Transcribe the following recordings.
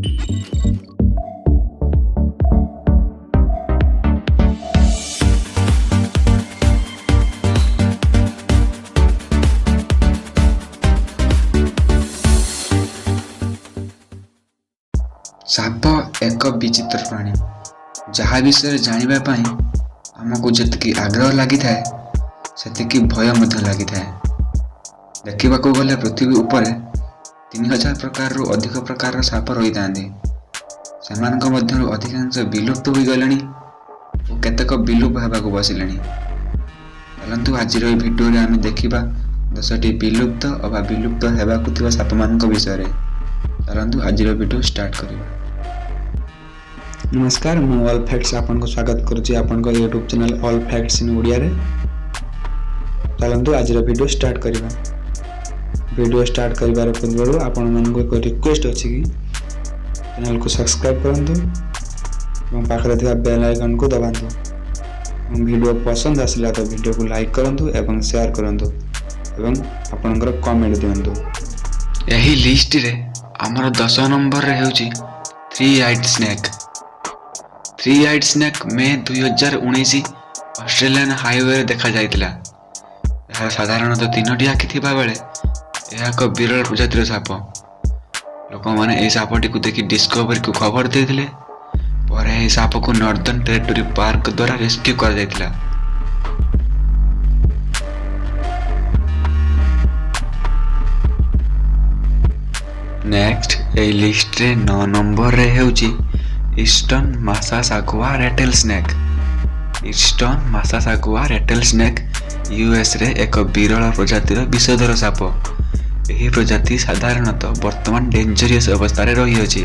ସାପ ଏକ ବିଚିତ୍ର ପ୍ରାଣୀ, ଯାହା ବିଷୟରେ ଜାଣିବା ପାଇଁ ଆମକୁ ଯେତିକି ଆଗ୍ରହ ଲାଗିଥାଏ, ସେତିକି ଭୟ ମଧ୍ୟ ଲାଗିଥାଏ। ଦେଖିବାକୁ ଗଲେ ପୃଥିବୀ ଉପରେ 3000 ପ୍ରକାରରୁ ଅଧିକ ପ୍ରକାରର ସାପ ରହିଥାନ୍ତି। ସେମାନଙ୍କ ମଧ୍ୟରୁ ଅଧିକାଂଶ ବିଲୁପ୍ତ ହୋଇଗଲେଣି ଓ କେତେକ ବିଲୋପ ହେବାକୁ ବସିଲେଣି। ଚାଲନ୍ତୁ, ଆଜିର ଏହି ଭିଡ଼ିଓରେ ଆମେ ଦେଖିବା 10ଟି ବିଲୁପ୍ତ ଅବା ବିଲୁପ୍ତ ହେବାକୁ ଥିବା ସାପମାନଙ୍କ ବିଷୟରେ। ଚାଲନ୍ତୁ, ଆଜିର ଭିଡ଼ିଓ ଷ୍ଟାର୍ଟ କରିବା। ନମସ୍କାର, ମୁଁ ଅଲ୍ ଫ୍ୟାକ୍ଟସ୍ ଆପଣଙ୍କୁ ସ୍ୱାଗତ କରୁଛି ଆପଣଙ୍କ YouTube channel all facts in ଓଡ଼ିଆରେ। ଚାଲନ୍ତୁ, ଆଜିର ଭିଡ଼ିଓ ଷ୍ଟାର୍ଟ କରିବା। ଭିଡ଼ିଓ ଷ୍ଟାର୍ଟ କରିବାର ପୂର୍ବରୁ ଆପଣମାନଙ୍କୁ ଏକ ରିକ୍ୱେଷ୍ଟ ଅଛି କି ଚ୍ୟାନେଲକୁ ସବସ୍କ୍ରାଇବ୍ କରନ୍ତୁ ଏବଂ ପାଖରେ ଥିବା ବେଲ୍ ଆଇକନ୍କୁ ଦବାନ୍ତୁ ଏବଂ ଭିଡ଼ିଓ ପସନ୍ଦ ଆସିଲା ତ ଭିଡ଼ିଓକୁ ଲାଇକ୍ କରନ୍ତୁ ଏବଂ ସେୟାର କରନ୍ତୁ ଏବଂ ଆପଣଙ୍କର କମେଣ୍ଟ ଦିଅନ୍ତୁ। ଏହି ଲିଷ୍ଟରେ ଆମର 10 ନମ୍ବରରେ ହେଉଛି three eyed snake. Three eyed snake May 2019 Australian ହାଇୱେରେ ଦେଖାଯାଇଥିଲା। ଏହାର ସାଧାରଣତଃ ତିନୋଟି ଆଖି ଥିବାବେଳେ ଏହା ଏକ ବିରଳ ପ୍ରଜାତିର ସାପ। ଲୋକମାନେ ଏହି ସାପଟିକୁ ଦେଖି ଡିସ୍କଭରିକୁ ଖବର ଦେଇଥିଲେ। ପରେ ଏହି ସାପକୁ ନର୍ଦର୍ନ ଟେରିଟୋରୀ ପାର୍କ ଦ୍ୱାରା ରେସ୍କ୍ୟୁ କରାଯାଇଥିଲା। ନେକ୍ସଟ, ଏହି ଲିଷ୍ଟରେ 9 ନମ୍ବରରେ ହେଉଛି ଇଷ୍ଟର୍ନ ମାସାସାଗୁଆ ରେଟେଲ୍ ସ୍ନେକ୍। ଇଷ୍ଟର୍ନ ମାସାସାଗୁଆ ରେଟେଲ୍ ସ୍ନେକ୍ ୟୁଏସ୍ରେ ଏକ ବିରଳ ପ୍ରଜାତିର ବିଷଧର ସାପ। ଏହି ପ୍ରଜାତି ସାଧାରଣତଃ ବର୍ତ୍ତମାନ ଡେଞ୍ଜରିୟସ୍ ଅବସ୍ଥାରେ ରହିଅଛି।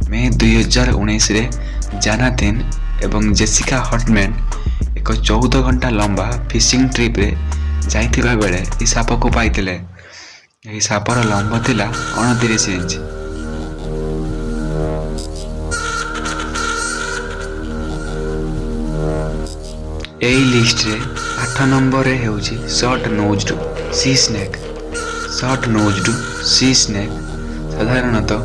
ମେ 2019ରେ ଜାନାଥିନ୍ ଏବଂ ଜେସିକା ହଟମ୍ୟାନ୍ ଏକ 14 ଘଣ୍ଟା ଲମ୍ବା ଫିସିଂ ଟ୍ରିପ୍ରେ ଯାଇଥିବା ବେଳେ ଏହି ସାପକୁ ପାଇଥିଲେ। ଏହି ସାପର ଲମ୍ବ ଥିଲା 29 ଇଞ୍ଚ। ଏହି ଲିଷ୍ଟରେ 8 ନମ୍ବରରେ ହେଉଛି short nosed C snake. Short nosed C snake, ସାଧାରଣତଃ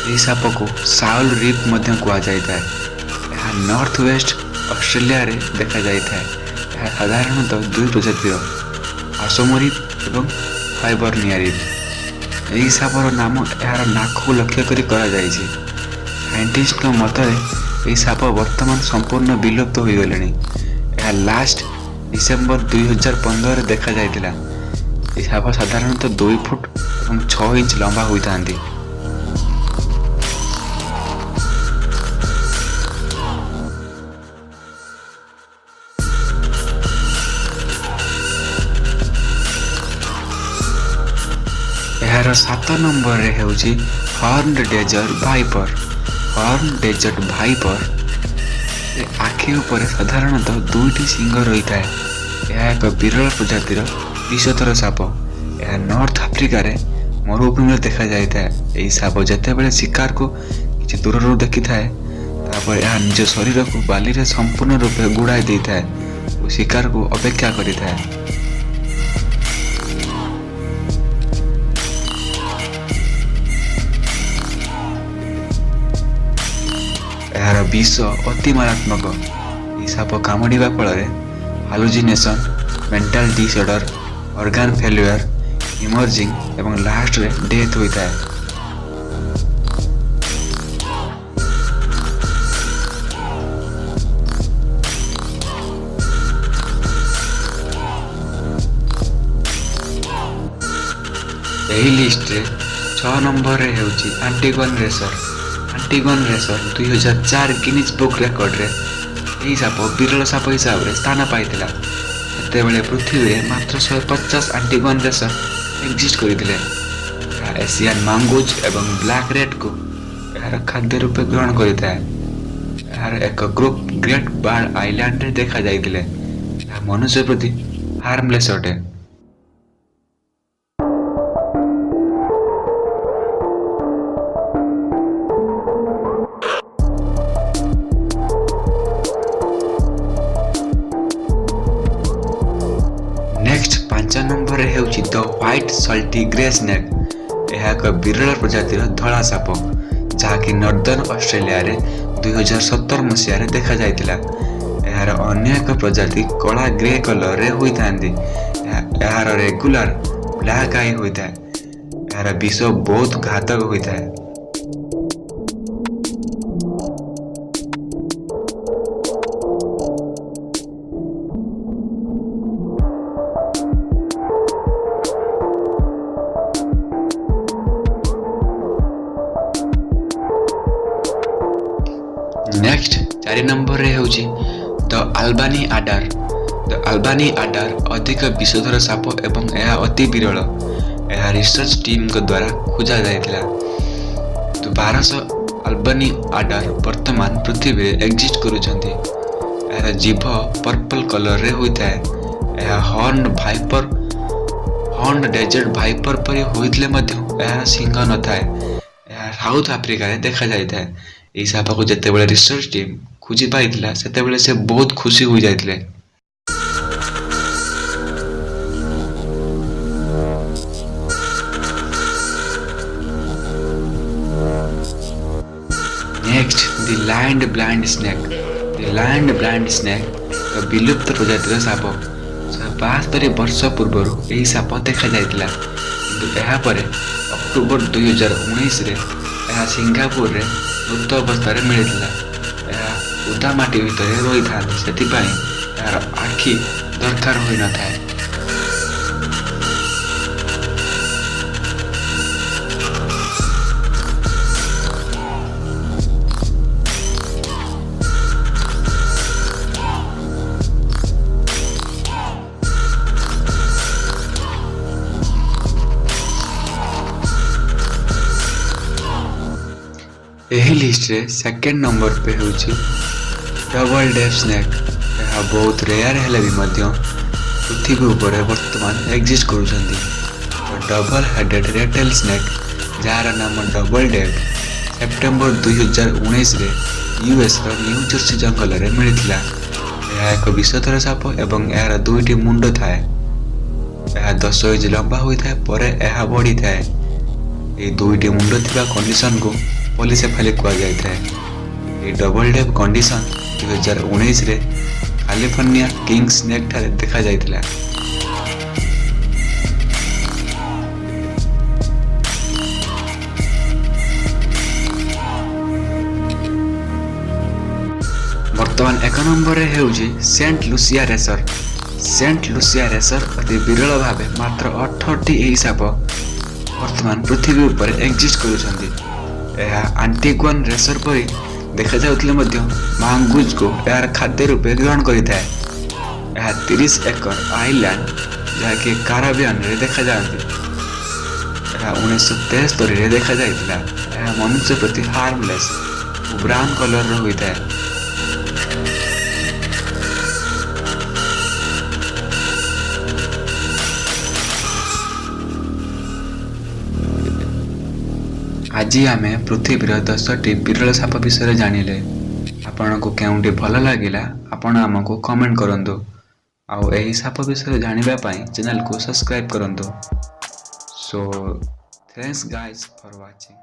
ଏହି ସାପକୁ ସାଉଲ୍ ରିପ୍ ମଧ୍ୟ କୁହାଯାଇଥାଏ। ଏହା ନର୍ଥ ୱେଷ୍ଟ ଅଷ୍ଟ୍ରେଲିଆରେ ଦେଖାଯାଇଥାଏ। ଏହା ସାଧାରଣତଃ ଦୁଇ ପ୍ରଜାତିର, ଆସୋମୋ ରିପ୍ ଏବଂ ହାଇବର୍ନିଆ ରିପ୍। ଏହି ସାପର ନାମ ଏହାର ନାକକୁ ଲକ୍ଷ୍ୟ କରି କରାଯାଇଛି। ସାଇଣ୍ଟିଷ୍ଟଙ୍କ ମତରେ ଏହି ସାପ ବର୍ତ୍ତମାନ ସମ୍ପୂର୍ଣ୍ଣ ବିଲୁପ୍ତ ହୋଇଗଲେଣି। ଏହା ଲାଷ୍ଟ ଡିସେମ୍ବର 2015ରେ ଦେଖାଯାଇଥିଲା। ଏହି ସାପ ସାଧାରଣତଃ 2 ଫୁଟ ଏବଂ 6 ଇଞ୍ଚ ଲମ୍ବା ହୋଇଥାନ୍ତି। ଏହାର 7 ନମ୍ବରରେ ହେଉଛି horn desert viper. Horn desert viper ଏ ଆଖି ଉପରେ ସାଧାରଣତଃ ଦୁଇଟି ଶିଙ୍ଗ ରହିଥାଏ। ଏହା ଏକ ବିରଳ ପ୍ରଜାତିର ବିଷଧର ସାପ। ଏହା ନର୍ଥ ଆଫ୍ରିକାରେ ମରୁଭୂମିରେ ଦେଖାଯାଇଥାଏ। ଏହି ସାପ ଯେତେବେଳେ ଶିକାରକୁ କିଛି ଦୂରରୁ ଦେଖିଥାଏ, ତାପରେ ଏହା ନିଜ ଶରୀରକୁ ବାଲିରେ ସମ୍ପୂର୍ଣ୍ଣ ରୂପେ ଗୁଡ଼ାଇ ଦେଇଥାଏ ଓ ଶିକାରକୁ ଅପେକ୍ଷା କରିଥାଏ। ଏହାର ବିଷ ଅତି ମାରାତ୍ମକ। ଏହି ସାପ କାମୁଡ଼ିବା ଫଳରେ hallucination, mental disorder, organ failure, haemorrhaging ଏବଂ ଲାଷ୍ଟରେ ଡେଥ୍ ହୋଇଥାଏ। ଏହି ଲିଷ୍ଟରେ 6 ନମ୍ବରରେ ହେଉଛି ଆଣ୍ଟିଗନ୍ ରେସର। ଆଣ୍ଟିଗନ୍ ରେସର, 2004 ଗିନିଜ୍ ବୁକ୍ ରେକର୍ଡରେ ଏହି ସାପ ବିରଳ ସାପ ହିସାବରେ ସ୍ଥାନ ପାଇଥିଲା। ସେତେବେଳେ ପୃଥିବୀରେ ମାତ୍ର 150 ଆଣ୍ଟିଗନ୍ ରେସର ଏକ୍ଜିଷ୍ଟ କରିଥିଲେ। ଏହା ଏସିଆନ୍ ମାଙ୍ଗୁଜ୍ ଏବଂ ବ୍ଲାକ୍ ରେଟ୍କୁ ଏହାର ଖାଦ୍ୟ ରୂପେ ଗ୍ରହଣ କରିଥାଏ। ଏହାର ଏକ ଗ୍ରୁପ୍ ଗ୍ରେଟ୍ ବାର୍ଡ ଆଇଲ୍ୟାଣ୍ଡରେ ଦେଖାଯାଇଥିଲେ। ଏହା ମନୁଷ୍ୟ ପ୍ରତି ହାର୍ମଲେସ୍ ଅଟେ। ନେକ୍ସଟ, 5 ନମ୍ବରରେ ହେଉଛି ଦ ହ୍ୱାଇଟ୍ ସଲ୍ଟି ଗ୍ରେ ସ୍ନେକ୍। ଏହା ଏକ ବିରଳ ପ୍ରଜାତିର ଧଳା ସାପ, ଯାହାକି ନର୍ଦର୍ନ ଅଷ୍ଟ୍ରେଲିଆରେ 2017 ମସିହାରେ ଦେଖାଯାଇଥିଲା। ଏହାର ଅନ୍ୟ ଏକ ପ୍ରଜାତି କଳା ଗ୍ରେ କଲରରେ ହୋଇଥାନ୍ତି। ଏହାର ରେଗୁଲାର ବ୍ଲାକ୍ I ହୋଇଥାଏ। ଏହାର ବିଷ ବହୁତ ଘାତକ ହୋଇଥାଏ। ନେକ୍ସଟ 4 ନମ୍ବରରେ ହେଉଛି ଦ ଆଲବାନି ଆଡାର। ଦ ଆଲବାନି ଆଡାର ଅଧିକ ବିଷଧର ସାପ ଏବଂ ଏହା ଅତି ବିରଳ। ଏହା ରିସର୍ଚ୍ଚ ଟିମ୍ଙ୍କ ଦ୍ୱାରା ଖୋଜା ଯାଇଥିଲା। 1200 ଆଲବାନି ଆଡାର ବର୍ତ୍ତମାନ ପୃଥିବୀରେ ଏକ୍ଜିଷ୍ଟ କରୁଛନ୍ତି। ଏହାର ଜିଭ ପର୍ପଲ କଲରରେ ହୋଇଥାଏ। ଏହା ହର୍ନ ଡେଜର୍ଟ ଭାଇପର ପରି ହୋଇଥିଲେ ମଧ୍ୟ ଏହାର ଶିଙ୍ଗ ନଥାଏ। ଏହା ସାଉଥ ଆଫ୍ରିକାରେ ଦେଖାଯାଇଥାଏ। ଏହି ସାପକୁ ଯେତେବେଳେ ରିସର୍ଚ୍ଚ ଟିମ୍ ଖୋଜି ପାଇଥିଲା, ସେତେବେଳେ ସେ ବହୁତ ଖୁସି ହୋଇଯାଇଥିଲେ। Next, the lined blind snake. The lined blind snake ଏକ ବିଲୁପ୍ତ ପ୍ରଜାତିର ସାପ। 172 ବର୍ଷ ପୂର୍ବରୁ ଏହି ସାପ ଦେଖାଯାଇଥିଲା, କିନ୍ତୁ ଏହାପରେ ଅକ୍ଟୋବର 2019ରେ ଏହା ସିଙ୍ଗାପୁରରେ ମୃତ ଅବସ୍ଥାରେ ମିଳିଥିଲା। ଏହା ଓଦା ମାଟି ଭିତରେ ରହିଥାନ୍ତି, ସେଥିପାଇଁ ଏହାର ଆଖି ଦରକାର ହୋଇନଥାଏ। ଏହି ଲିଷ୍ଟରେ ସେକେଣ୍ଡ ନମ୍ବର ପେ ହେଉଛି ଡବଲ ଡେଭ୍ ସ୍ନେକ୍। ଏହା ବହୁତ ରେୟାର ହେଲେ ବି ମଧ୍ୟ ପୃଥିବୀ ଉପରେ ବର୍ତ୍ତମାନ ଏକ୍ଜିଷ୍ଟ କରୁଛନ୍ତି। ଡବଲ ହେଡେଡ୍ ରେଟେଲ୍ ସ୍ନେକ୍, ଯାହାର ନାମ ଡବଲ ଡେଭ୍, ସେପ୍ଟେମ୍ବର 2019ରେ ୟୁଏସ୍ର ନ୍ୟୁ ଜର୍ସି ଜଙ୍ଗଲରେ ମିଳିଥିଲା। ଏହା ଏକ ବିଷଧର ସାପ ଏବଂ ଏହାର ଦୁଇଟି ମୁଣ୍ଡ ଥାଏ। ଏହା 10 ଇଞ୍ଚ ଲମ୍ବା ହୋଇଥାଏ, ପରେ ଏହା ବଢ଼ିଥାଏ। ଏହି ଦୁଇଟି ମୁଣ୍ଡ ଥିବା କଣ୍ଡିସନକୁ ପଲିସେଫାଲି କୁହାଯାଇଥାଏ। ଏହି ଡବଲ ଡେଭ୍ କଣ୍ଡିସନ 2019ରେ କାଲିଫର୍ଣ୍ଣିଆ କିଙ୍ଗ ସ୍ନେକ୍ ଠାରେ ଦେଖାଯାଇଥିଲା। ବର୍ତ୍ତମାନ 1 ନମ୍ବରରେ ହେଉଛି Saint Lucia racer. Saint Lucia racer ଅତି ବିରଳ ଭାବେ ମାତ୍ର 18ଟି ଏହି ସାପ ବର୍ତ୍ତମାନ ପୃଥିବୀ ଉପରେ ଏକ୍ଜିଷ୍ଟ କରୁଛନ୍ତି। ଏହା ଆଣ୍ଟିଗୁଆନ ରେସର ପରି ଦେଖାଯାଉଥିଲେ ମଧ୍ୟ ମାଙ୍ଗୁଜକୁ ଏହାର ଖାଦ୍ୟ ରୂପେ ଗ୍ରହଣ କରିଥାଏ। ଏହା 30 ଏକର ଆଇଲ୍ୟାଣ୍ଡ, ଯାହାକି କାରାବିଆନରେ ଦେଖାଯାଆନ୍ତି। ଏହା 1973ରେ ଦେଖାଯାଇଥିଲା। ଏହା ମନୁଷ୍ୟ ପ୍ରତି ହାର୍ମଲେସ୍ ଓ ବ୍ରାଉନ୍ କଲରର ହୋଇଥାଏ। ଆଜି ଆମେ ପୃଥିବୀର 10ଟି ବିରଳ ସାପ ବିଷୟରେ ଜାଣିଲେ। ଆପଣଙ୍କୁ କେଉଁଟି ଭଲ ଲାଗିଲା, ଆପଣ ଆମକୁ କମେଣ୍ଟ କରନ୍ତୁ ଆଉ ଏହି ସାପ ବିଷୟରେ ଜାଣିବା ପାଇଁ ଚ୍ୟାନେଲକୁ ସବସ୍କ୍ରାଇବ୍ କରନ୍ତୁ। So thanks guys for watching.